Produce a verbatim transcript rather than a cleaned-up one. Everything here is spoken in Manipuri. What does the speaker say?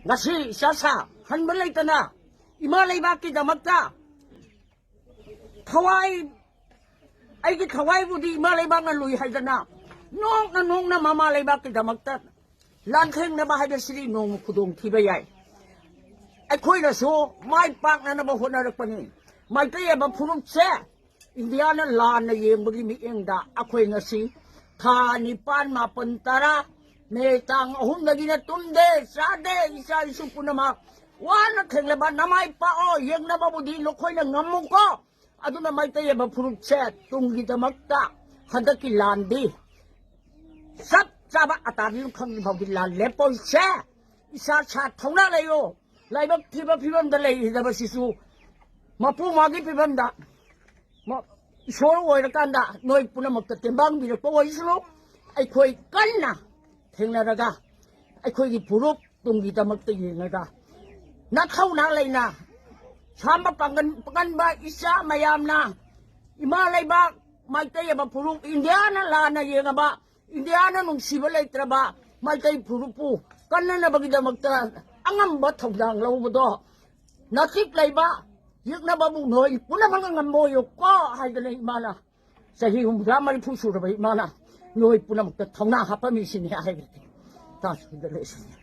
ꯉꯁꯤ ꯏꯆꯥ ꯁꯥ ꯍꯟꯕ ꯂꯩꯇꯅ ꯏꯃꯥ ꯂꯩꯕꯥꯛꯀꯤꯗꯃꯛꯇ ꯊꯋꯥꯏ, ꯑꯩꯒꯤ ꯊꯋꯥꯏꯕꯨꯗꯤ ꯏꯃꯥ ꯂꯩꯕꯥꯛꯅ ꯂꯨꯏ ꯍꯥꯏꯗꯅ ꯅꯣꯛꯅ ꯅꯣꯛꯅ ꯃꯃꯥ ꯂꯩꯕꯥꯛꯀꯤꯗꯃꯛꯇ ꯂꯥꯟꯊꯦꯡꯅꯕ ꯍꯥꯏꯕꯁꯤꯗꯤ ꯅꯣꯡꯃ ꯈꯨꯗꯣꯡꯊꯤꯕ ꯌꯥꯏ꯫ ꯑꯩꯈꯣꯏꯅꯁꯨ ꯃꯥꯏ ꯄꯥꯛꯅꯅꯕ ꯍꯣꯠꯅꯔꯛꯄꯅꯤ꯫ ꯃꯩꯇꯩ ꯍꯥꯏꯕ ꯐꯨꯔꯨꯞꯁꯦ ꯏꯟꯗꯤꯌꯥꯅ ꯂꯥꯟꯅ ꯌꯦꯡꯕꯒꯤ ꯃꯤꯠꯌꯦꯡꯗ ꯑꯩꯈꯣꯏ ꯉꯁꯤ ꯊꯥ ꯅꯤꯄꯥꯟ, ꯃꯥꯄꯟ, ꯇꯔꯥ, ꯃꯦ ꯇꯥꯡ ꯑꯍꯨꯝꯗꯒꯤꯅ ꯇꯨꯝꯗꯦ, ꯆꯥꯗꯦ, ꯏꯆꯥ ꯏꯁꯨ ꯄꯨꯝꯅꯃꯛ ꯋꯥꯅ ꯊꯦꯡꯂꯕ ꯅꯃꯥꯏ ꯄꯥꯛꯑꯣ, ꯌꯦꯡꯅꯕꯕꯨꯗꯤ ꯅꯈꯣꯏꯅ ꯉꯝꯃꯨꯀꯣ꯫ ꯑꯗꯨꯅ ꯃꯩꯇꯩ ꯍꯥꯏꯕ ꯐꯨꯔꯨꯞꯁꯦ ꯇꯨꯡꯒꯤꯗꯃꯛꯇ ꯍꯟꯗꯛꯀꯤ ꯂꯥꯟꯗꯤ ꯆꯞ ꯆꯥꯕ ꯑꯇꯥꯔꯤ ꯈꯪꯗ꯭ꯔꯤ ꯐꯥꯎꯗꯤ ꯂꯥꯟ ꯂꯦꯞꯄꯣꯏꯁꯦ꯫ ꯏꯁꯥ ꯁꯥ ꯊꯧꯅꯥ ꯂꯩꯌꯣ꯫ ꯂꯥꯏꯕꯛ ꯊꯤꯕ ꯐꯤꯕꯝꯗ ꯂꯩꯔꯤꯗꯕꯁꯤꯁꯨ ꯃꯄꯨ ꯃꯥꯒꯤ ꯐꯤꯕꯝꯗ ꯃ-, ꯏꯁꯣꯔ ꯑꯣꯏꯔꯀꯥꯟꯗ ꯅꯣꯏ ꯄꯨꯝꯅꯃꯛꯇ ꯇꯦꯡꯕꯥꯡꯕꯤꯔꯛꯄ ꯑꯣꯏꯁꯅꯨ꯫ ꯑꯩꯈꯣꯏ ꯀꯟꯅ ꯊꯦꯡꯅꯔꯒ ꯑꯩꯈꯣꯏꯒꯤ ꯐꯨꯔꯨꯞ ꯇꯨꯡꯒꯤꯗꯃꯛꯇ ꯌꯦꯡꯉꯒ ꯅꯊꯧꯅꯥ ꯂꯩꯅ ꯁꯥꯝꯕ ꯄꯥꯡꯒꯟ, ꯄꯥꯡꯒꯟꯕ ꯏꯆꯥ ꯃꯌꯥꯝꯅ ꯏꯃꯥ ꯂꯩꯕꯥꯛ ꯃꯩꯇꯩ ꯑꯃ ꯐꯨꯔꯨꯞ ꯏꯟꯗꯤꯌꯥꯅ ꯂꯥꯟꯅ ꯌꯦꯡꯉꯕ, ꯏꯟꯗꯤꯌꯥꯅ ꯅꯨꯡꯁꯤꯕ ꯂꯩꯇ꯭ꯔꯕ ꯃꯩꯇꯩ ꯐꯨꯔꯨꯞꯄꯨ ꯀꯟꯅꯅꯕꯒꯤꯗꯃꯛꯇ ꯑꯉꯝꯕ ꯊꯧꯗꯥꯡ ꯂꯧꯕꯗꯣ ꯅꯆꯤꯛ ꯂꯩꯕ ꯌꯦꯛꯅꯕꯕꯨ ꯅꯣꯏ ꯄꯨꯝꯅꯃꯛꯅ ꯉꯝꯕ ꯑꯣꯏꯌꯨꯀꯣ ꯍꯥꯏꯗꯅ ꯏꯃꯥꯅ ꯆꯍꯤ ꯍꯨꯝꯐꯨꯇꯔꯥ ꯃꯔꯤꯐꯨ ꯁꯨꯔꯕ ꯏꯃꯥꯅ ꯅꯣꯏ ꯄꯨꯝꯅꯃꯛꯇ ꯊꯧꯅꯥ ꯍꯥꯞꯄꯝꯃꯤꯁꯤꯅꯤ ꯍꯥꯏꯔꯒꯦ꯫ ꯇꯥꯁꯨ ꯂꯣꯏꯁꯤꯟꯅꯤ꯫